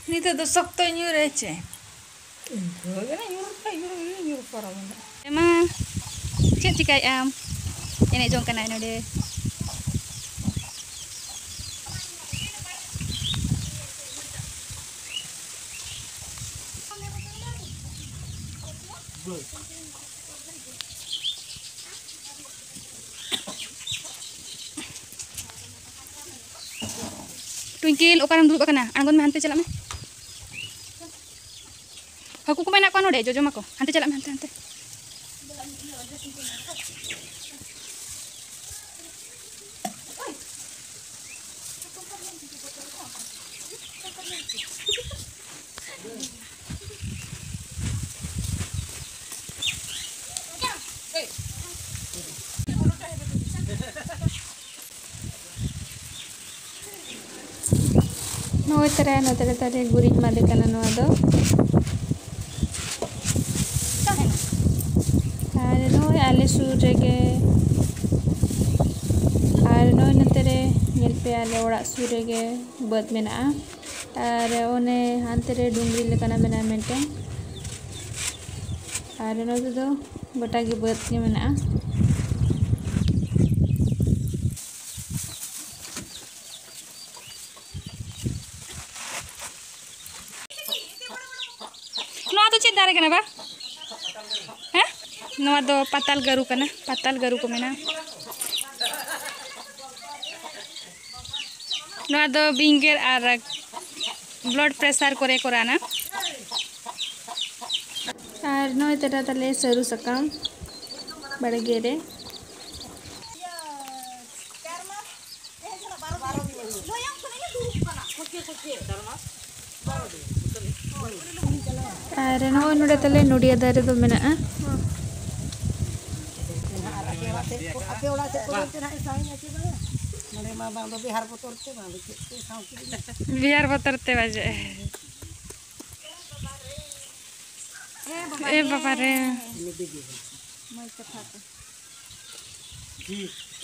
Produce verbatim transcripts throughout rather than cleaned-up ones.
ᱱᱤᱛᱚᱜ ᱫᱚ ᱥᱚᱠᱛᱚ ᱧᱩᱨ ᱨᱮ ᱪᱮ? ᱤᱱᱠᱟᱹ ᱜᱮ ᱱᱟ, ᱧᱩᱨ ᱠᱷᱟᱡ ᱧᱩᱨ, ᱧᱩᱨ ᱯᱟᱨᱚᱢ ᱮᱱᱟ᱾ ᱮᱢᱟ, ᱪᱮᱫ ᱪᱤᱠᱟᱹᱭᱮᱫ ᱟᱢ? ᱮᱱᱮᱡ ᱡᱚᱝ ᱠᱟᱱᱟᱭ ᱱᱚᱰᱮ᱾ ᱴᱩᱭᱝᱠᱤᱞ, ᱚᱠᱟᱨᱮᱢ ᱫᱩᱲᱩᱵ ᱟᱠᱟᱱᱟ? ᱟᱬᱜᱚᱱ ᱢᱮ, ᱦᱟᱱᱛᱮ ᱪᱟᱞᱟᱜ ᱢᱮ᱾ ᱦᱟᱹᱠᱩ ᱠᱚ ᱢᱮᱱᱟᱜ ᱠᱚᱣᱟ ᱱᱚᱰᱮ, ᱡᱚᱡᱚᱢ ᱟᱠᱚ᱾ ᱦᱟᱱᱛᱮ ᱪᱟᱞᱟᱜ ᱢᱮ, ᱦᱟᱱᱛᱮ, ᱦᱟᱱᱛᱮ᱾ ᱱᱚᱜᱼᱚᱭ ᱛᱟᱨᱟ ᱱᱚᱛᱮ ᱨᱮ ᱛᱟᱞᱮ ᱜᱩᱨᱤᱡ ᱢᱟᱸᱫᱮ ᱠᱟᱱᱟ ᱱᱚᱣᱟ ᱫᱚ᱾ ᱟᱨ ᱱᱚᱜᱼᱚᱭ ᱟᱞᱮ ᱥᱩᱨ ᱨᱮᱜᱮ, ᱟᱨ ᱱᱚᱜᱼᱚᱭ ᱱᱚᱛᱮ ᱨᱮ ᱧᱮᱞ ᱯᱮ, ᱟᱞᱮ ᱚᱲᱟᱜ ᱥᱩᱨ ᱨᱮᱜᱮ ᱵᱟᱹᱫᱽ ᱢᱮᱱᱟᱜᱼᱟ᱾ ᱟᱨ ᱚᱱᱮ ᱦᱟᱱᱛᱮ ᱨᱮ ᱰᱩᱝᱨᱤ ᱞᱮᱠᱟᱱᱟᱜ ᱢᱮᱱᱟᱜᱼᱟ ᱢᱤᱫᱴᱮᱱ᱾ ᱟᱨ ᱱᱚᱛᱮ ᱫᱚ ᱜᱚᱴᱟ ᱜᱮ ᱵᱟᱹᱫᱽ ᱜᱮ ᱢᱮᱱᱟᱜᱼᱟ᱾ ᱱᱚᱣᱟ ᱫᱚ ᱪᱮᱫ ᱫᱟᱨᱮ ᱠᱟᱱᱟ ᱵᱟ? ᱦᱮᱸ? ᱱᱚᱣᱟ ᱫᱚ ᱯᱟᱛᱟᱞ ᱜᱟᱹᱨᱩ ᱠᱟᱱᱟ, ᱯᱟᱛᱟᱞ ᱜᱟᱹᱨᱩ ᱠᱚ ᱢᱮᱱᱟ᱾ ᱱᱚᱣᱟ ᱫᱚ ᱵᱤᱧ ᱜᱮᱨ ᱟᱨ blood pressure ᱠᱚᱨᱮ ᱠᱚ ᱨᱟᱱᱟ᱾ ᱟᱨ ᱱᱚᱜᱼᱚᱭ ᱛᱟᱨᱟ ᱛᱟᱞᱮ ᱥᱟᱹᱨᱩ ᱥᱟᱠᱟᱢ ᱵᱟᱲᱜᱮ ᱨᱮ᱾ ᱟᱨ ᱱᱚᱜᱼᱚᱭ ᱱᱚᱰᱮ ᱛᱟᱞᱮ ᱱᱚᱰᱤᱭᱟ ᱫᱟᱨᱮ ᱫᱚ ᱢᱮᱱᱟᱜᱼᱟ᱾ ᱟᱨ ᱟᱯᱮ ᱚᱲᱟᱜ ᱥᱮᱫ, ᱟᱯᱮ ᱚᱲᱟᱜ ᱥᱮᱫ ᱠᱚᱫᱚ ᱚᱱᱛᱮ ᱱᱟᱦᱟᱜ ᱮ ᱥᱟᱶ ᱤᱧᱟ ᱪᱮ ᱵᱟᱝᱟ? ᱱᱚᱰᱮ ᱢᱟ ᱵᱟᱝ ᱫᱚ ᱵᱤᱦᱟᱨ ᱵᱚᱛᱚᱨ ᱛᱮ, ᱵᱟᱝ ᱫᱚ ᱪᱮᱫ ᱛᱮ ᱥᱟᱶ ᱠᱤᱫᱤᱧᱟ᱾ ᱵᱤᱦᱟᱨ ᱵᱚᱛᱚᱨ ᱛᱮ ᱵᱟᱡᱮ᱾ ᱮ ᱵᱟᱵᱟ ᱨᱮ᱾ ᱢᱚᱡᱽ ᱠᱟᱛᱷᱟ ᱠᱚ᱾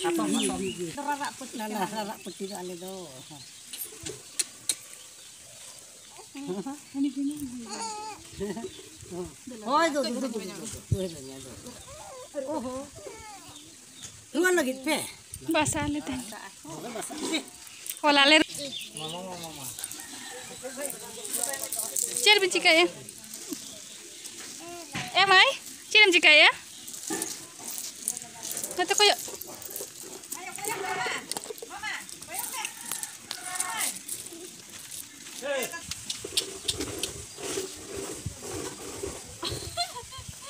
ᱦᱟᱛᱟᱣ, ᱦᱟᱛᱟᱣ᱾ ᱨᱟᱨᱟᱜ ᱯᱟᱹᱴᱤ ᱞᱟᱞᱟ ᱠᱟᱱᱟ᱾ ᱨᱟᱨᱟᱜ ᱯᱟᱹᱴᱤ ᱫᱚ ᱟᱞᱮ ᱫᱚ᱾ ᱦᱳᱭ, ᱫᱩ, ᱫᱩ, ᱫᱩ, ᱫᱩ, ᱫᱩ, ᱫᱩ, ᱫᱩ, ᱫᱩ, ᱫᱩ᱾ ᱚᱦᱚ᱾ ᱨᱩᱣᱟᱹᱲ ᱞᱟᱹᱜᱤᱫ ᱯᱮ᱾ ᱵᱟᱥᱟ ᱟᱞᱮ ᱛᱟᱦᱮᱸ᱾ ᱦᱳᱭ, ᱵᱟᱥᱟ ᱯᱮ᱾ ᱚᱞ ᱟᱞᱮ᱾ ᱪᱮᱫ ᱵᱤᱱ ᱪᱤᱠᱟᱹᱭᱟ? ᱮ ᱢᱟᱹᱭ, ᱪᱮᱫ ᱮᱢ ᱪᱤᱠᱟᱹᱭᱟ? ᱱᱚᱛᱮ ᱠᱚᱭᱚᱜ᱾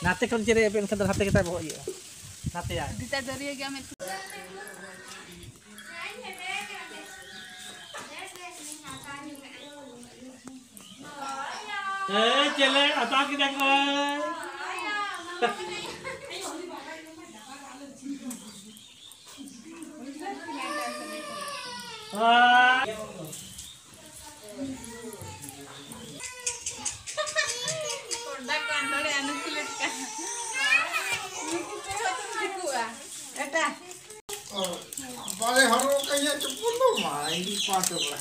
ᱱᱟᱛᱮ ᱠᱷᱚᱱ ᱪᱮᱨᱮᱡ ᱮ ᱯᱮ ᱮᱱᱠᱷᱟᱱ ᱫᱚ ᱱᱟᱛᱮ ᱜᱮᱛᱟᱭ ᱵᱚᱦᱚᱜ ᱤᱭᱟᱹᱜᱼᱟ᱾ ᱱᱟᱛᱮᱭᱟᱭ᱾ ᱫᱤᱛᱟ ᱫᱟᱹᱨᱭᱟᱹ ᱜᱮᱭᱟ ᱢᱮᱫ᱾ ᱮ ᱪᱮᱞᱮ ᱟᱛᱟ ᱠᱮᱫᱟ ᱠᱚ᱾ ᱟ᱾ ᱠᱚᱰᱟ ᱠᱚ ᱟᱸᱫᱚᱲᱮ ᱟᱹᱱᱩ ᱠᱷᱤᱞᱟᱹᱴ ᱠᱟᱱᱟ᱾ ᱱᱩᱠᱩ ᱠᱚ ᱦᱚᱸ ᱛᱚ ᱴᱷᱤᱠᱩᱜᱼᱟ᱾ ᱮᱴᱟ᱾ ᱵᱟᱞᱮ ᱦᱚᱨᱚᱜ ᱠᱟᱜ ᱤᱧᱟᱹᱜ ᱪᱚᱯᱯᱚᱞ ᱫᱚ ᱢᱟ, ᱤᱧ ᱯᱟᱸᱪ ᱵᱟᱲᱟ᱾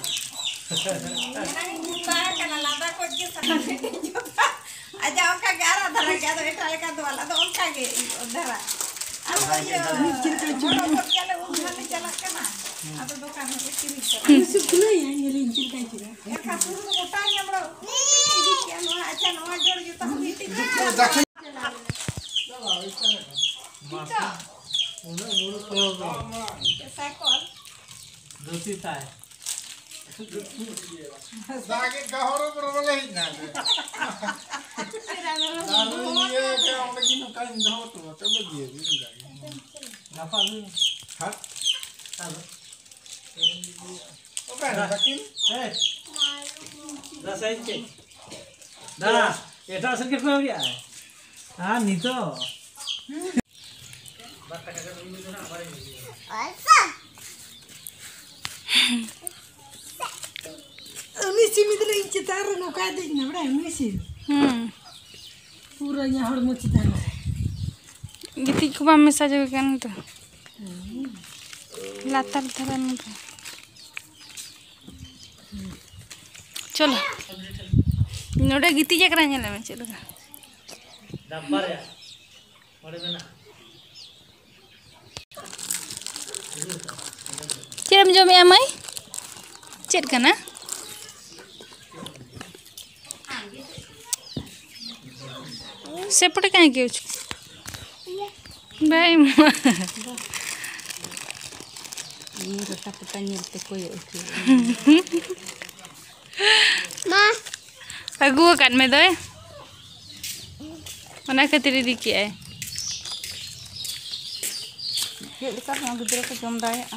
ᱮᱱᱟᱝ ᱤᱧ ᱡᱩᱛᱟ ᱠᱟᱱᱟ, ᱞᱟᱸᱫᱟ ᱠᱷᱚᱡ ᱜᱮ ᱥᱟᱱᱟᱢ ᱤᱧ ᱡᱩᱛᱟ᱾ ᱟᱡᱟᱜ ᱚᱱᱠᱟ ᱜᱮ ᱟᱨᱟᱜ ᱫᱷᱟᱨᱟ ᱜᱮ, ᱟᱫᱚ ᱮᱴᱟᱜ ᱞᱮᱠᱟ ᱫᱚ ᱵᱟᱝ, ᱟᱫᱚ ᱚᱱᱠᱟ ᱜᱮ ᱫᱷᱟᱨᱟ᱾ ᱟᱫᱚ ᱤᱭᱟᱹ, ᱢᱤᱫ ᱪᱮᱫ ᱞᱮᱠᱟ ᱪᱚᱝ? ᱦᱚᱨᱚᱜ ᱜᱚᱫ ᱠᱮᱭᱟᱞᱮ, ᱩᱱ ᱢᱟᱞᱮ ᱪᱟᱞᱟᱜ ᱠᱟᱱᱟ᱾ ᱟᱫᱚ ᱫᱚᱠᱟᱱ ᱦᱚᱸ ᱠᱤᱨᱤᱧ ᱠᱟᱜ᱾ ᱤᱧ ᱥᱩᱫᱷ ᱠᱷᱩᱞᱟᱹᱭᱟ, ᱧᱮᱞᱤᱧ ᱪᱮᱫ ᱞᱮᱠᱟᱭ ᱪᱤᱠᱟᱹᱭᱟ᱾ ᱮᱱᱠᱷᱟᱱ ᱥᱩᱨ ᱫᱚ ᱜᱚᱴᱟ ᱧᱟᱢ ᱨᱮ ᱤᱫᱤ ᱠᱮᱜᱼᱟ ᱱᱚᱣᱟ᱾ ᱟᱪᱪᱷᱟ, ᱱᱚᱣᱟ ᱡᱚᱲ ᱡᱩᱛᱟᱹ ᱦᱚᱸ ᱢᱤᱫᱴᱤᱡ ᱢᱮᱱᱟᱜᱼᱟ᱾ ᱩᱱᱟᱹᱜ ᱵᱩᱨᱩ ᱠᱚ ᱥᱟᱭᱠᱚᱞ᱾ ᱫᱷᱩᱛᱤ ᱛᱟᱭ᱾ ᱫᱟᱜᱮ ᱜᱟᱦᱚᱨ ᱵᱚᱨᱚ ᱵᱚᱞᱮ ᱦᱮᱡ ᱱᱟ᱾ ᱟᱨ ᱤᱭᱟᱹ ᱠᱟ ᱚᱸᱰᱮ ᱜᱮ ᱱᱚᱝᱠᱟᱧ ᱫᱚᱦᱚ ᱦᱚᱴᱚ ᱠᱟᱜ ᱵᱟᱹᱜᱤᱭᱟᱹ ᱜᱮ ᱤᱧ ᱫᱟᱜᱮ᱾ ᱜᱟᱯᱟ ᱟᱹᱜᱩᱭ ᱢᱮ᱾ ᱦᱮᱸ? ᱟᱫᱚ? ᱚᱠᱟᱨᱮ ᱵᱟᱹᱠᱤᱱ? ᱮᱭ! ᱫᱟ ᱥᱟᱭᱤᱡ ᱪᱮᱫ? ᱫᱟ, ᱮᱴᱟᱜ ᱥᱮᱫ ᱜᱮ ᱠᱚᱭᱚᱜ ᱜᱮᱭᱟ᱾ ᱟᱨ ᱱᱤᱛᱚᱜ? ᱩᱱᱤ ᱥᱤᱢ ᱤᱫᱤ ᱞᱟᱹᱜᱤᱫ ᱪᱮᱛᱟᱱ ᱨᱮ ᱱᱚᱝᱠᱟᱭ ᱫᱮᱡ ᱮᱱᱟ, ᱵᱟᱲᱟᱭ? ᱩᱱᱤ ᱥᱤᱢ᱾ ᱦᱩᱸ᱾ ᱯᱩᱨᱟᱹ ᱤᱧᱟᱹᱜ ᱦᱚᱲᱢᱚ ᱪᱮᱛᱟᱱ ᱨᱮ᱾ ᱜᱤᱛᱤᱡ ᱠᱚ ᱵᱟᱢ ᱢᱮᱥᱟ ᱡᱚᱝ ᱠᱟᱱ ᱛᱚ᱾ ᱦᱩᱸ᱾ ᱞᱟᱛᱟᱨ ᱫᱷᱟᱨᱮ ᱱᱚᱰᱮ᱾ ᱪᱚᱞᱚ᱾ ᱱᱚᱰᱮ ᱜᱤᱛᱤᱡ ᱟᱠᱟᱱᱟ, ᱧᱮᱞ ᱢᱮ ᱪᱮᱫ ᱞᱮᱠᱟ᱾ ᱪᱮᱫ ᱮᱢ ᱡᱚᱢᱮᱜᱼᱟ ᱢᱟᱹᱭ? ᱪᱮᱫ ᱠᱟᱱᱟ? ᱥᱮᱯᱴᱮ ᱠᱟᱦᱮᱸ ᱠᱤ ᱩᱪ? ᱵᱟᱭ ᱮᱢᱟ᱾ ᱤᱧ ᱨᱚᱴᱟ ᱯᱚᱴᱟ ᱧᱮᱞ ᱛᱮ ᱠᱚᱭᱚᱜ ᱦᱚᱪᱚ᱾ ᱢᱟ᱾ ᱟᱹᱜᱩ ᱟᱠᱟᱫ ᱢᱮ ᱫᱚᱭ, ᱚᱱᱟ ᱠᱷᱟᱹᱛᱤᱨ ᱤᱫᱤ ᱠᱮᱜᱼᱟᱭ᱾ ᱪᱮᱫ ᱞᱮᱠᱟ ᱦᱚᱸ ᱜᱤᱫᱽᱨᱟᱹ ᱠᱚ ᱡᱚᱢ ᱫᱟᱲᱮᱭᱟᱜᱼᱟ᱾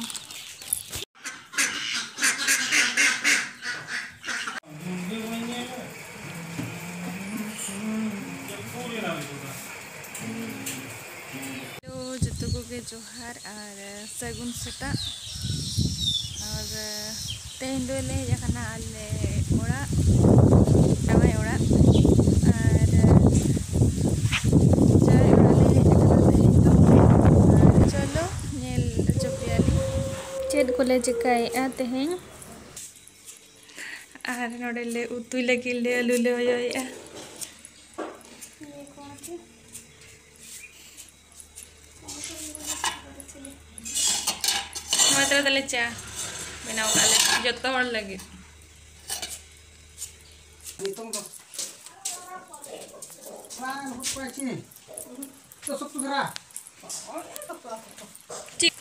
ᱦᱮᱞᱳ, ᱡᱚᱛᱚ ᱠᱚᱜᱮ ᱡᱚᱦᱟᱨ ᱟᱨ ᱥᱟᱹᱜᱩᱱ ᱥᱮᱛᱟᱜ᱾ ᱟᱨ ᱛᱮᱦᱮᱧ ᱫᱚᱞᱮ ᱦᱮᱡ ᱟᱠᱟᱱᱟ ᱟᱞᱮ ᱚᱲᱟᱜ, ᱡᱟᱶᱟᱭ ᱚᱲᱟᱜ᱾ ᱟᱨ ᱡᱟᱶᱟᱭ ᱚᱲᱟᱜ ᱞᱮ ᱦᱮᱡ ᱟᱠᱟᱱᱟ ᱛᱮᱦᱮᱧ ᱫᱚ᱾ ᱟᱨ ᱪᱚᱞᱚ ᱧᱮᱞ ᱦᱚᱪᱚ ᱯᱮᱭᱟᱞᱤᱧ ᱪᱮᱫ ᱠᱚᱞᱮ ᱪᱮᱠᱟᱭᱮᱫᱼᱟ ᱛᱮᱦᱮᱧ᱾ ᱟᱨ ᱱᱚᱰᱮ ᱞᱮ ᱩᱛᱩᱭ ᱞᱟᱹᱜᱤᱫ ᱞᱮ ᱟᱹᱞᱩ ᱞᱮ ᱦᱚᱭᱚᱭᱮᱫᱼᱟ᱾ ᱱᱚᱣᱟ ᱛᱟᱞᱮ ᱛᱟᱞᱮ ᱪᱟ ᱵᱮᱱᱟᱣ ᱠᱟᱜᱼᱟ ᱞᱮ ᱡᱚᱛᱚ ᱦᱚᱲ ᱞᱟᱹᱜᱤᱫ᱾ ᱱᱤᱛᱚᱝ ᱫᱚ ᱵᱟᱝ ᱦᱩᱭᱩᱜ ᱠᱟᱱᱟ ᱪᱮ? ᱛᱚ ᱥᱚᱠᱛᱚ ᱫᱷᱟᱨᱟ᱾ ᱪᱮᱫ?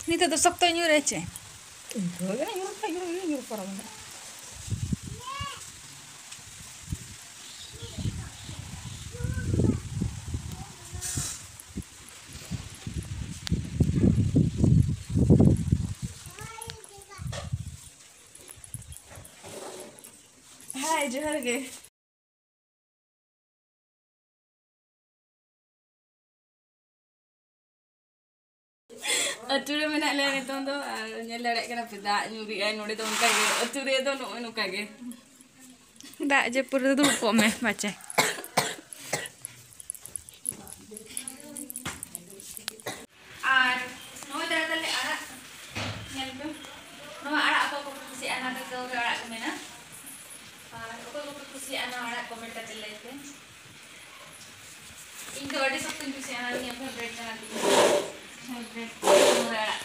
ᱱᱤᱛᱚᱜ ᱫᱚ ᱥᱚᱠᱛᱚ ᱧᱩᱨ ᱨᱮ ᱪᱮ? ᱤᱱᱠᱟᱹ ᱜᱮ ᱧᱩᱨ ᱠᱷᱟᱡ ᱧᱩᱨ ᱜᱮ ᱧᱩᱨ ᱯᱟᱨᱚᱢ ᱮᱱᱟ᱾ ᱦᱟᱭ, ᱡᱚᱦᱟᱨ ᱜᱮ᱾ ᱟᱹᱛᱩ ᱨᱮ ᱢᱮᱱᱟᱜ ᱞᱮᱭᱟ ᱱᱤᱛᱚᱝ ᱫᱚ, ᱟᱨ ᱧᱮᱞ ᱫᱟᱲᱮᱭᱟᱜ ᱠᱟᱱᱟ ᱯᱮ, ᱫᱟᱜ ᱧᱩᱨᱮᱜᱼᱟᱭ ᱱᱚᱰᱮ ᱫᱚ ᱚᱱᱠᱟ ᱜᱮ, ᱟᱹᱛᱩ ᱨᱮᱫᱚ ᱱᱚᱜᱼᱚᱭ ᱱᱚᱝᱠᱟ ᱜᱮ᱾ ᱫᱟᱜ ᱡᱟᱹᱯᱩᱫ ᱨᱮ ᱫᱩᱲᱩᱵ ᱠᱚᱜ ᱢᱮ, ᱵᱟᱪᱟᱭ᱾ ᱯᱷᱮᱵᱟᱨᱮᱴ ᱠᱟᱱᱟ ᱛᱤᱧ᱾ ᱯᱷᱮᱵᱟᱨᱮᱴ ᱠᱟᱹᱣᱨᱟᱹ ᱟᱲᱟᱜ᱾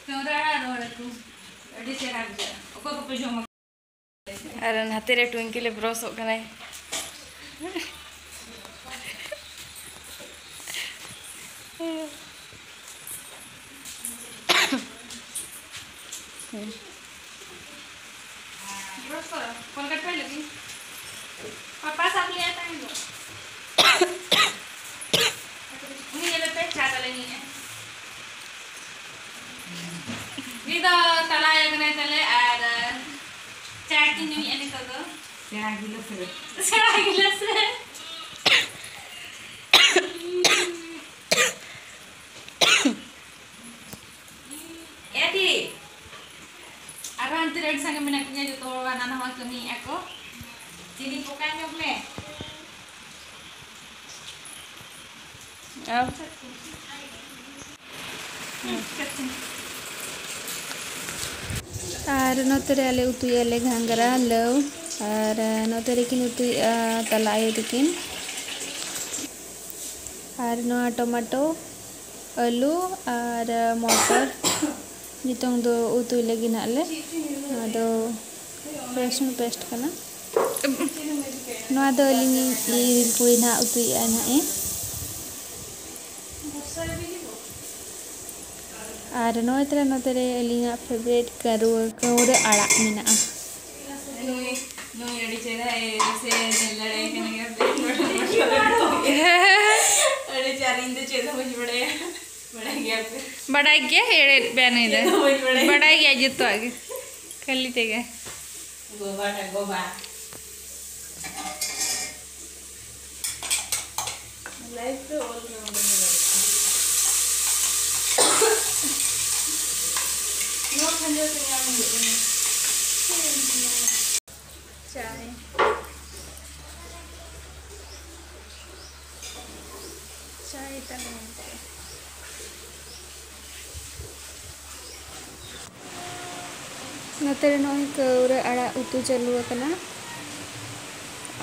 ᱠᱟᱹᱣᱨᱟᱹ ᱟᱲᱟᱜ ᱨᱚᱦᱚᱲ ᱦᱟᱹᱠᱩ᱾ ᱟᱹᱰᱤ ᱪᱮᱦᱨᱟ ᱵᱩᱡᱷᱟᱹᱜᱼᱟ᱾ ᱚᱠᱚᱭ ᱠᱚᱯᱮ ᱡᱚᱢᱟ? ᱟᱨ ᱱᱟᱛᱮ ᱨᱮ ᱴᱩᱭᱤᱝᱠᱤᱞ ᱮ ᱵᱨᱚᱥᱚᱜ ᱠᱟᱱᱟᱭ᱾ ᱵᱨᱚᱥ ᱠᱚᱨᱚ, ᱠᱚᱞᱜᱮᱴ ᱯᱮ ᱞᱟᱹᱜᱤᱫ᱾ ᱯᱟᱯᱟ ᱥᱟᱵ ᱞᱮᱭᱟ ᱛᱟᱦᱮᱸ ᱫᱚ᱾ ᱩᱱᱤ ᱧᱮᱞᱮ ᱯᱮ, ᱪᱟ ᱛᱟᱞᱮ ᱧᱩᱭᱮᱜᱼᱟ᱾ ᱩᱱᱤ ᱫᱚ ᱛᱟᱞᱟ ᱟᱭᱳ ᱠᱟᱱᱟᱭ ᱛᱟᱞᱮ, ᱟᱨ ᱪᱟ ᱠᱤᱱ ᱧᱩᱭᱮᱜᱼᱟ ᱱᱤᱛᱚᱜ ᱫᱚ᱾ ᱥᱮᱬᱟ ᱜᱤᱞᱟᱹᱥ ᱨᱮ᱾ ᱥᱮᱬᱟ ᱜᱤᱞᱟᱹᱥ ᱨᱮ᱾ ᱮᱴᱤ, ᱟᱨᱚ ᱦᱟᱱᱛᱮ ᱨᱮ ᱟᱹᱰᱤ ᱥᱟᱸᱜᱮ ᱢᱮᱱᱟᱜ ᱠᱚᱜᱮᱭᱟ, ᱡᱚᱛᱚ ᱦᱚᱲ ᱦᱟᱱᱟ ᱱᱟᱣᱟ ᱠᱟᱹᱢᱤᱭᱮᱫᱼᱟ ᱠᱚ᱾ ᱪᱤᱱᱤ ᱯᱚᱠᱟ ᱧᱚᱜ ᱢᱮ᱾ ᱟᱨ ᱱᱚᱛᱮ ᱨᱮ ᱟᱞᱮ ᱩᱛᱩᱭᱮᱫᱼᱟ ᱞᱮ ᱜᱷᱟᱸᱜᱽᱨᱟ ᱞᱟᱹᱣ, ᱟᱨ ᱱᱚᱛᱮ ᱨᱮᱠᱤᱱ ᱩᱛᱩᱭᱮᱫᱼᱟ ᱛᱟᱞᱟ ᱟᱭᱳ ᱛᱟᱹᱠᱤᱱ᱾ ᱟᱨ ᱱᱚᱣᱟ ᱴᱚᱢᱟᱴᱳ, ᱟᱹᱞᱩ ᱟᱨ ᱢᱚᱴᱚᱨ ᱱᱤᱛᱚᱝ ᱫᱚ ᱩᱛᱩᱭ ᱞᱟᱹᱜᱤᱫ ᱱᱟᱦᱟᱜ ᱞᱮ᱾ ᱱᱚᱣᱟ ᱫᱚ ᱨᱟᱹᱥᱩᱱ ᱯᱮᱥᱴ ᱠᱟᱱᱟ᱾ ᱱᱚᱣᱟ ᱫᱚ ᱟᱹᱞᱤᱧ ᱤᱧ ᱠᱩᱲᱤ ᱱᱟᱦᱟᱜ ᱩᱛᱩᱭᱮᱫᱼᱟ ᱱᱟᱦᱟᱜ ᱮ᱾ ᱟᱨ ᱱᱚᱜᱼᱚᱭ ᱛᱟᱦᱞᱮ ᱱᱚᱛᱮ ᱨᱮ ᱟᱹᱞᱤᱧᱟᱜ ᱯᱷᱮᱵᱟᱨᱮᱴ ᱠᱟᱹᱨᱩᱣᱟᱹ ᱠᱟᱹᱣᱨᱟᱹ ᱟᱲᱟᱜ ᱢᱮᱱᱟᱜᱼᱟ᱾ ᱱᱩᱭ, ᱱᱩᱭ ᱟᱹᱰᱤ ᱪᱮᱦᱨᱟ ᱮ ᱨᱟᱥᱮ ᱧᱮᱞ ᱫᱟᱲᱮᱭᱟᱭ ᱠᱟᱱ ᱜᱮᱭᱟ ᱯᱮ᱾ ᱟᱹᱰᱤ ᱪᱮᱦᱨᱟ, ᱤᱧ ᱫᱚ ᱪᱮᱫ ᱦᱚᱸ ᱵᱟᱹᱧ ᱵᱟᱲᱟᱭᱟ᱾ ᱵᱟᱲᱟᱭ ᱜᱮᱭᱟ ᱯᱮ? ᱵᱟᱰᱟᱭ ᱜᱮᱭᱟ, ᱮᱲᱮ ᱵᱮᱱ ᱮᱫᱟ᱾ ᱪᱮᱫ ᱦᱚᱸ ᱵᱟᱹᱧ ᱵᱟᱲᱟᱭᱟ᱾ ᱵᱟᱰᱟᱭ ᱜᱮᱭᱟ ᱡᱚᱛᱚᱣᱟᱜ ᱜᱮ, ᱠᱷᱟᱹᱞᱤ ᱛᱮᱜᱮ᱾ ᱜᱚᱵᱟ ᱨᱮ ᱜᱚᱵᱟ᱾ ᱞᱟᱭᱤᱯᱷ ᱨᱮ ᱚᱞ ᱨᱮ ᱵᱟᱹᱧ ᱧᱮᱞ ᱫᱟᱲᱮᱭᱟᱜ ᱠᱟᱱᱟ᱾ ᱱᱚᱣᱟ ᱠᱷᱟᱸᱡᱚ ᱛᱮ ᱧᱟᱢ ᱦᱩᱭᱩᱜ ᱠᱟᱱᱟ᱾ ᱪᱟᱭ᱾ ᱪᱟᱭ ᱛᱟᱞᱮ ᱢᱮᱱᱛᱮ᱾ ᱱᱚᱛᱮ ᱨᱮ ᱱᱚᱜᱼᱚᱭ ᱠᱟᱹᱣᱨᱟᱹ ᱟᱲᱟᱜ ᱩᱛᱩ ᱪᱟᱹᱞᱩ ᱟᱠᱟᱱᱟ᱾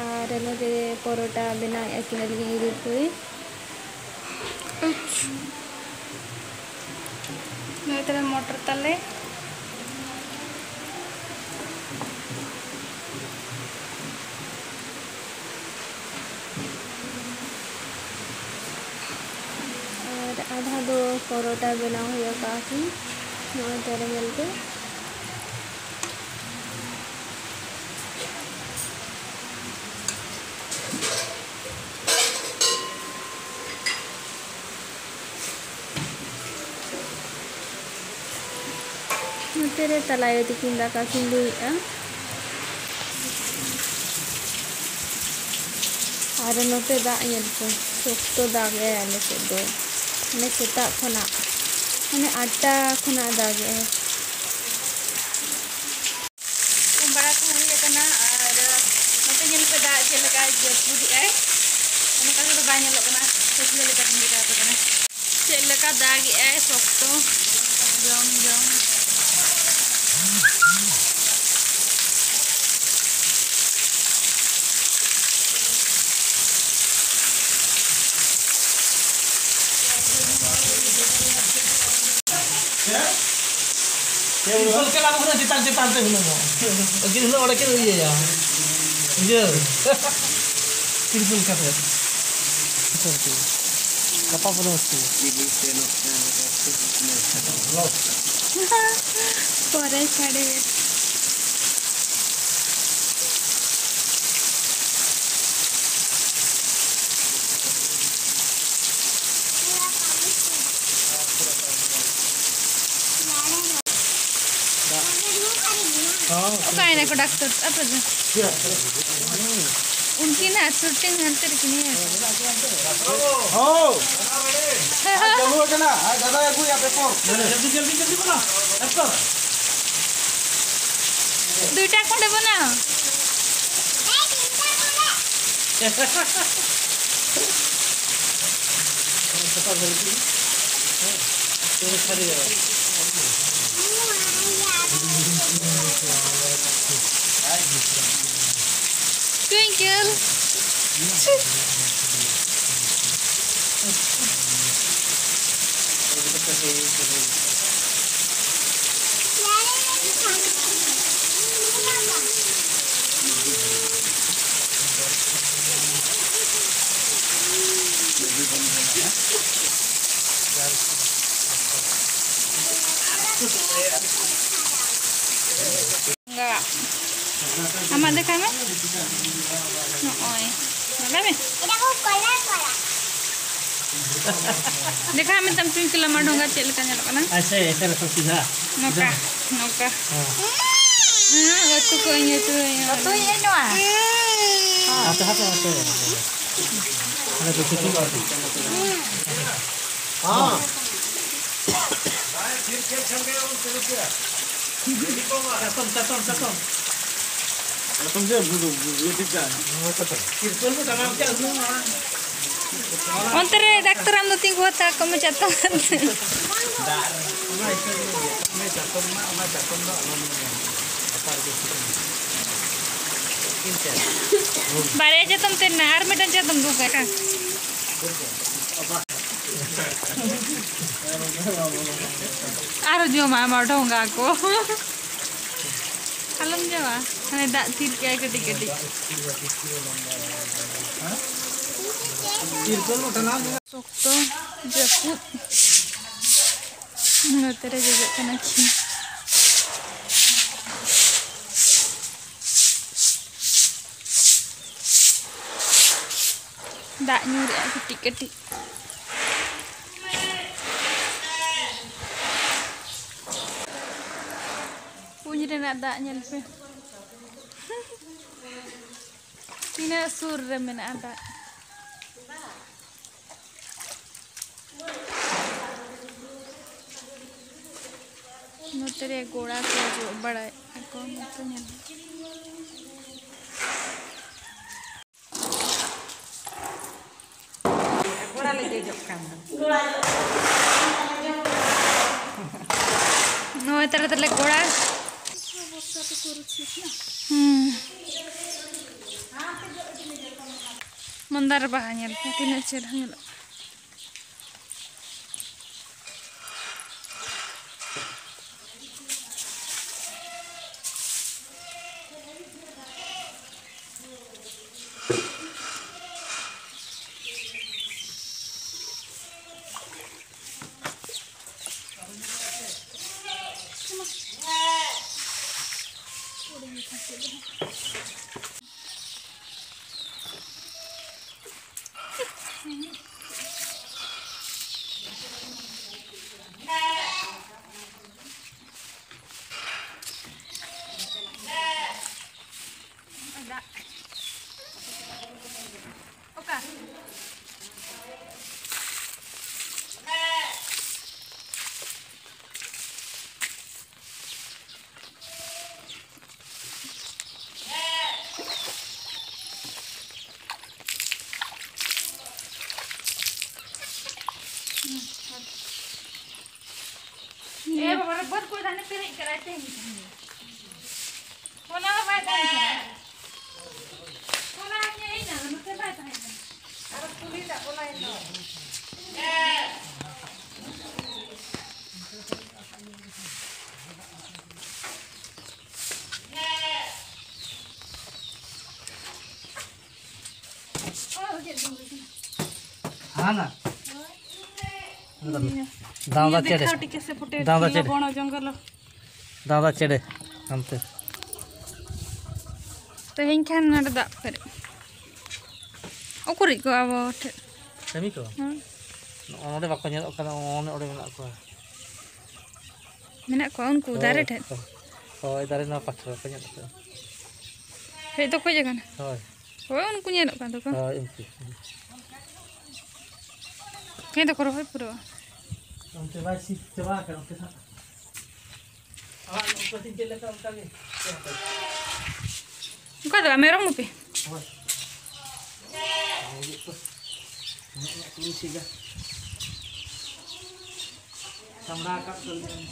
ᱟᱨ ᱱᱚᱛᱮ ᱨᱮ ᱯᱚᱨᱚᱴᱟ ᱵᱮᱱᱟᱣᱮᱫᱼᱟ ᱠᱤᱱ ᱟᱹᱞᱤᱧ ᱤᱧ ᱨᱮᱱ ᱠᱩᱲᱤ᱾ ᱱᱚᱜᱼᱚᱭ ᱛᱟᱞᱮ ᱢᱚᱴᱚᱨ ᱛᱟᱞᱮ᱾ ᱟᱨ ᱟᱫᱷᱟ ᱫᱚ ᱯᱚᱨᱚᱴᱟ ᱵᱮᱱᱟᱣ ᱦᱩᱭ ᱟᱠᱟᱫᱼᱟ ᱠᱤᱱ, ᱱᱚᱜᱼᱚᱭ ᱛᱟᱞᱮ ᱧᱮᱞ ᱯᱮ᱾ ᱱᱚᱛᱮ ᱨᱮ ᱛᱟᱞᱟ ᱟᱭᱳ ᱛᱟᱹᱠᱤᱱ ᱫᱟᱠᱟ ᱠᱤᱱ ᱞᱩᱭᱮᱫᱼᱟ᱾ ᱟᱨ ᱱᱚᱛᱮ ᱫᱟᱜ ᱧᱮᱞ ᱯᱮ, ᱥᱚᱠᱛᱚ ᱫᱟᱜ ᱮᱫᱟᱭ ᱟᱞᱮ ᱥᱮᱫ ᱫᱚ, ᱢᱟᱱᱮ ᱥᱮᱛᱟᱜ ᱠᱷᱚᱱᱟᱜ, ᱢᱟᱱᱮ ᱟᱴᱴᱟ ᱠᱷᱚᱱᱟᱜ ᱫᱟᱜ ᱮᱫᱟᱭ᱾ ᱩᱢ ᱵᱟᱲᱟ ᱠᱚ ᱦᱩᱭ ᱟᱠᱟᱱᱟ᱾ ᱟᱨ ᱱᱚᱛᱮ ᱧᱮᱞ ᱯᱮ, ᱫᱟᱜ ᱪᱮᱫ ᱞᱮᱠᱟᱭ ᱡᱟᱹᱯᱩᱫ ᱮᱫᱟᱭ, ᱚᱱᱠᱟ ᱫᱚ ᱵᱟᱭ ᱧᱮᱞᱚᱜ ᱠᱟᱱᱟ, ᱯᱟᱹᱪᱷᱞᱟᱹ ᱞᱮᱠᱟ ᱛᱤᱸᱜᱩ ᱟᱠᱟᱱᱟ᱾ ᱪᱮᱫ ᱞᱮᱠᱟ ᱫᱟᱜ ᱮᱫᱟᱭ ᱥᱚᱠᱛᱚ, ᱡᱚᱢ ᱡᱚᱢ᱾ ᱛᱤᱨᱯᱚᱞ ᱠᱮᱞᱟᱵ ᱠᱟᱱᱟ ᱪᱮᱛᱟᱱ ᱪᱮᱛᱟᱱ ᱛᱮ ᱦᱩᱱᱟᱹᱝ᱾ ᱟᱹᱠᱤᱱ ᱦᱤᱞᱳᱜ ᱚᱸᱰᱮ ᱠᱤᱱ ᱤᱭᱟᱹᱭᱟ᱾ ᱵᱩᱡᱷᱟᱹᱣ? ᱛᱤᱨᱯᱚᱞ ᱠᱟᱛᱮ᱾ ᱜᱟᱯᱟ ᱯᱩᱨᱟᱹ ᱦᱚᱥᱴᱮᱞ᱾ ᱯᱚᱨᱮ ᱥᱟᱰᱮ᱾ ᱚᱠᱟᱭᱮᱱᱟ ᱠᱚ ᱰᱟᱠᱛᱚᱨ? ᱟᱯᱮ ᱫᱚ? ᱩᱱᱠᱤᱱᱟᱜ ᱥᱩᱴᱤᱝ ᱦᱟᱱᱛᱮ ᱨᱮᱠᱤᱱ ᱤᱭᱟᱹ ᱟᱠᱟᱫᱟ᱾ ᱦᱳ᱾ ᱟᱨ ᱪᱟᱹᱞᱩ ᱟᱠᱟᱱᱟ᱾ ᱟᱨ ᱫᱟᱫᱟᱭ ᱟᱹᱜᱩᱭᱟ ᱯᱮᱯᱚᱨ᱾ ᱡᱚᱞᱫᱤ, ᱡᱚᱞᱫᱤ, ᱡᱚᱞᱫᱤ ᱵᱚᱞᱚ᱾ ᱯᱮᱯᱚᱨ᱾ ᱫᱩᱭᱴᱟ ᱠᱷᱚᱱ ᱵᱚᱱᱟ᱾ Twinkle. ᱟᱢᱟᱜ ᱫᱮᱠᱷᱟᱭ ᱢᱮ᱾ ᱱᱚᱜᱼᱚᱭ᱾ ᱱᱚᱰᱮ ᱢᱮ᱾ ᱫᱮᱠᱷᱟᱭ ᱢᱮ ᱛᱟᱢ ᱴᱩᱭᱠᱤᱞ ᱟᱢᱟᱜ ᱰᱷᱚᱸᱜᱟ ᱪᱮᱫ ᱞᱮᱠᱟ ᱧᱮᱞᱚᱜ ᱠᱟᱱᱟ᱾ ᱮᱥᱮ, ᱮᱥᱮ ᱨᱟᱠᱷᱳ ᱥᱤᱫᱷᱟ᱾ ᱱᱚᱝᱠᱟ, ᱱᱚᱝᱠᱟ᱾ ᱦᱮᱸ᱾ ᱦᱮᱸ, ᱩᱛᱩ ᱠᱚ ᱤᱧ ᱩᱛᱩᱭᱟ᱾ ᱩᱛᱩᱭ ᱤᱧ ᱱᱚᱣᱟ᱾ ᱦᱮᱸ᱾ ᱦᱟᱯᱮ, ᱦᱟᱯᱮ, ᱦᱟᱯᱮ᱾ ᱦᱟᱱᱮ ᱫᱚ ᱥᱤᱛᱩᱝ ᱠᱟᱜ ᱠᱚ᱾ ᱦᱮᱸ᱾ ᱪᱟᱛᱚᱢ, ᱪᱟᱛᱚᱢ, ᱪᱟᱛᱚᱢ᱾ ᱪᱟᱛᱚᱢ ᱪᱮᱫ? ᱵᱩ-, ᱵᱩ-, ᱵᱩ-, ᱴᱷᱤᱠ ᱴᱷᱟᱠ᱾ ᱛᱤᱨᱯᱚᱞ ᱠᱚ ᱴᱟᱱᱟᱣ ᱠᱮᱫᱼᱟ, ᱩᱱᱟᱹᱜ ᱢᱟᱨᱟᱝ᱾ ᱚᱱᱛᱮ ᱨᱮ ᱰᱟᱠᱛᱟᱨ ᱟᱢ ᱫᱚ ᱛᱤᱸᱜᱩ ᱦᱟᱛᱟᱲ ᱠᱚᱜ ᱢᱮ ᱪᱟᱛᱚᱢ ᱟᱛᱮ᱾ ᱫᱟᱜ ᱨᱮ, ᱚᱱᱟ ᱤᱥᱤᱱ ᱨᱮ ᱚᱱᱟ ᱪᱟᱛᱚᱢ ᱨᱮᱱᱟᱜ, ᱚᱱᱟ ᱪᱟᱛᱚᱢ ᱫᱚ ᱟᱞᱚᱢ ᱧᱩᱭᱟ᱾ ᱞᱟᱛᱟᱨ ᱨᱮᱜᱮ ᱥᱤᱛᱩᱝ᱾ ᱵᱟᱨᱭᱟ ᱪᱟᱛᱚᱢ ᱛᱮ ᱢᱮᱱᱟᱜᱼᱟ, ᱟᱨ ᱢᱤᱫᱴᱟᱝ ᱪᱟᱛᱚᱢ ᱫᱚ ᱚᱠᱟ? ᱟᱨ ᱡᱚᱢᱟ ᱟᱢᱟᱜ ᱰᱷᱚᱸᱜᱟ ᱠᱚ᱾ ᱟᱞᱚᱢ ᱡᱚᱢᱟ᱾ ᱦᱟᱱᱮ ᱫᱟᱜ ᱛᱷᱤᱨ ᱠᱮᱜᱼᱟᱭ ᱠᱟᱹᱴᱤᱡ ᱠᱟᱹᱴᱤᱡ᱾ ᱥᱚᱠᱛᱚ ᱡᱟᱹᱯᱩᱫ᱾ ᱱᱚᱛᱮ ᱨᱮ ᱡᱚᱡᱚᱜ ᱠᱟᱱᱟ ᱠᱤᱱ᱾ ᱫᱟᱜ ᱧᱩᱨᱮᱜᱼᱟ ᱠᱟᱹᱴᱤᱡ ᱠᱟᱹᱴᱤᱡ᱾ ᱠᱩᱧ ᱨᱮᱱᱟᱜ ᱫᱟᱜ ᱧᱮᱞ ᱯᱮ᱾ ᱛᱤᱱᱟᱹᱜ ᱥᱩᱨ ᱨᱮ ᱢᱮᱱᱟᱜᱼᱟ ᱫᱟᱜ᱾ ᱱᱚᱛᱮ ᱨᱮ ᱜᱚᱲᱟ ᱠᱚ ᱡᱚᱜ ᱵᱟᱲᱟᱭᱮᱫ ᱠᱚ, ᱱᱚᱛᱮ ᱧᱮᱞ᱾ ᱜᱚᱲᱟ ᱞᱮ ᱫᱮᱡᱚᱜ ᱠᱟᱱ ᱫᱚ᱾ ᱱᱚᱜᱼᱚᱭ ᱛᱟᱞᱮ ᱛᱟᱞᱮ ᱜᱚᱲᱟ᱾ ᱦᱩᱸ᱾ ᱢᱟᱱᱫᱟᱨ ᱵᱟᱦᱟ ᱧᱮᱞ ᱯᱮ, ᱛᱤᱱᱟᱹᱜ ᱪᱮᱦᱨᱟ ᱧᱮᱞᱚᱜ ᱠᱟᱱᱟ᱾ ᱮ ᱵᱟᱵᱟ ᱨᱮ, ᱵᱟᱹᱫᱽ ᱠᱚᱨᱮ ᱫᱚ ᱦᱟᱱᱮ ᱯᱮᱨᱮᱡ ᱠᱟᱫᱟᱭ ᱛᱮᱦᱮᱧ᱾ ᱦᱚᱞᱟ ᱦᱚᱸ ᱵᱟᱭ ᱛᱟᱦᱮᱸ ᱠᱟᱱᱟ᱾ ᱦᱚᱞᱟ ᱦᱚᱸ ᱦᱮᱡ ᱮᱱᱟ, ᱱᱚᱛᱮ ᱵᱟᱭ ᱛᱟᱦᱮᱸ ᱠᱟᱱᱟ᱾ ᱟᱨᱚ ᱠᱩᱞᱤ ᱫᱟᱜ ᱵᱚᱞᱚᱭᱮᱱ ᱫᱚ᱾ ᱦᱟᱱᱟ᱾ ᱫᱟᱣᱫᱟ ᱪᱮᱬᱮ᱾ ᱴᱤᱠᱟᱹ ᱥᱮ ᱯᱷᱩᱴᱮ ᱫᱟᱣᱫᱟ ᱪᱮᱬᱮ᱾ ᱵᱚᱱᱚ ᱡᱚᱝᱜᱚᱞ᱾ ᱫᱟᱣᱫᱟ ᱪᱮᱬᱮ ᱦᱟᱱᱛᱮ᱾ ᱛᱮᱦᱮᱧ ᱠᱷᱟᱱ ᱱᱚᱰᱮ ᱫᱟᱜ ᱯᱮᱨᱮᱡ᱾ ᱩᱠᱩᱨᱤᱡ ᱠᱚ ᱟᱵᱚ ᱴᱷᱮᱱ᱾ ᱠᱟᱹᱢᱤ ᱠᱚ? ᱦᱮᱸ᱾ ᱱᱚᱜᱼᱚ ᱱᱚᱰᱮ ᱵᱟᱠᱚ ᱧᱮᱞᱚᱜ ᱠᱟᱱᱟ, ᱱᱚᱜᱼᱚ ᱱᱚᱰᱮ ᱢᱮᱱᱟᱜ ᱠᱚᱣᱟ᱾ ᱢᱮᱱᱟᱜ ᱠᱚᱣᱟ ᱩᱱᱠᱩ ᱦᱳᱭ, ᱫᱟᱨᱮ ᱴᱷᱮᱱ? ᱦᱳᱭ, ᱫᱟᱨᱮ ᱱᱚᱣᱟ ᱯᱟᱥᱮ ᱨᱮᱠᱚ ᱧᱮᱞᱚᱜ ᱠᱟᱱᱟ᱾ ᱦᱮᱡ ᱫᱚᱠᱚ ᱦᱮᱡ ᱟᱠᱟᱱᱟ? ᱦᱳᱭ᱾ ᱦᱳᱭ, ᱩᱱᱠᱩ ᱧᱮᱞᱚᱜ ᱠᱟᱱ ᱫᱚᱠᱚ᱾ ᱦᱳᱭ, ᱩᱱᱠᱩ᱾ ᱦᱮᱸ, ᱫᱚᱠᱚ ᱨᱚᱦᱚᱭ ᱯᱩᱨᱟᱹᱣᱟ᱾ ᱚᱱᱛᱮ ᱵᱟᱭ ᱥᱤ ᱪᱟᱵᱟ ᱟᱠᱟᱱᱟ, ᱚᱱᱛᱮ ᱦᱟᱸᱜ᱾ ᱟᱲᱟᱜ ᱧᱚᱜ ᱠᱟᱹᱴᱤᱡ ᱪᱮᱫ ᱞᱮᱠᱟ ᱚᱱᱠᱟ ᱜᱮ᱾ ᱚᱱᱠᱟ ᱫᱚ ᱵᱟᱝ, ᱢᱮᱨᱚᱢ ᱜᱩᱯᱤ᱾ ᱦᱳᱭ᱾ ᱩᱱᱟᱹᱜ ᱩᱱᱟᱹᱜ ᱠᱚ ᱥᱤᱜᱟ᱾ ᱥᱟᱢᱲᱟᱣ ᱟᱠᱟᱫ ᱠᱚᱣᱟᱞᱤᱧ᱾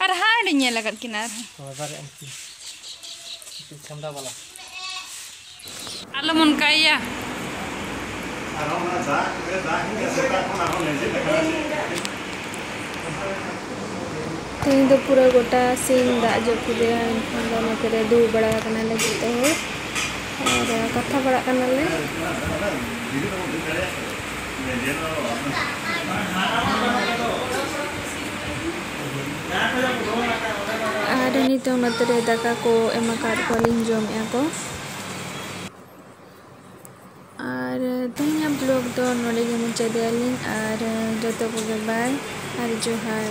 ᱟᱨ ᱦᱟᱸᱰᱮᱧ ᱧᱮᱞ ᱟᱠᱟᱫ ᱠᱤᱱᱟ ᱟᱨᱦᱚᱸ᱾ ᱦᱳᱭ, ᱵᱟᱨᱭᱟ ᱩᱱᱠᱤᱱ᱾ ᱢᱤᱫᱴᱤᱡ ᱪᱷᱟᱢᱰᱟ ᱵᱟᱞᱟ᱾ ᱟᱞᱚᱢ ᱚᱱᱠᱟᱭᱮᱭᱟ᱾ ᱟᱨᱦᱚᱸ ᱚᱱᱟ ᱫᱟᱜ ᱨᱮ ᱫᱟᱜ ᱠᱮᱫᱟ, ᱥᱮᱛᱟᱜ ᱠᱷᱚᱱ ᱟᱨᱦᱚᱸ ᱞᱮᱸᱡᱮᱫ ᱟᱠᱟᱱᱟ ᱪᱮᱫ? ᱛᱮᱦᱮᱧ ᱫᱚ ᱯᱩᱨᱟᱹ ᱜᱚᱴᱟ ᱥᱤᱧ ᱫᱟᱜ ᱡᱟᱹᱯᱩᱫ ᱮᱫᱟ, ᱮᱱᱠᱷᱟᱱ ᱫᱚ ᱱᱚᱛᱮ ᱨᱮ ᱫᱩᱲᱩᱵ ᱵᱟᱲᱟ ᱟᱠᱟᱱᱟᱞᱮ ᱡᱚᱛᱚ ᱦᱚᱲ᱾ ᱟᱨ ᱠᱟᱛᱷᱟ ᱵᱟᱲᱟᱜ ᱠᱟᱱᱟᱞᱮ᱾ ᱟᱨ ᱱᱤᱛᱚᱝ ᱱᱚᱛᱮ ᱨᱮ ᱫᱟᱠᱟ ᱠᱚ ᱮᱢ ᱟᱠᱟᱫ ᱠᱚᱣᱟᱞᱤᱧ, ᱡᱚᱢᱮᱫᱼᱟ ᱠᱚ᱾ ᱟᱨ ᱛᱮᱦᱮᱧᱟᱜ vlog ᱫᱚ ᱱᱚᱰᱮ ᱜᱮ ᱢᱩᱪᱟᱹᱫᱮᱜᱼᱟ ᱞᱤᱧ᱾ ᱟᱨ ᱡᱚᱛᱚ ᱠᱚᱜᱮ bye ᱟᱨ ᱡᱚᱦᱟᱨ᱾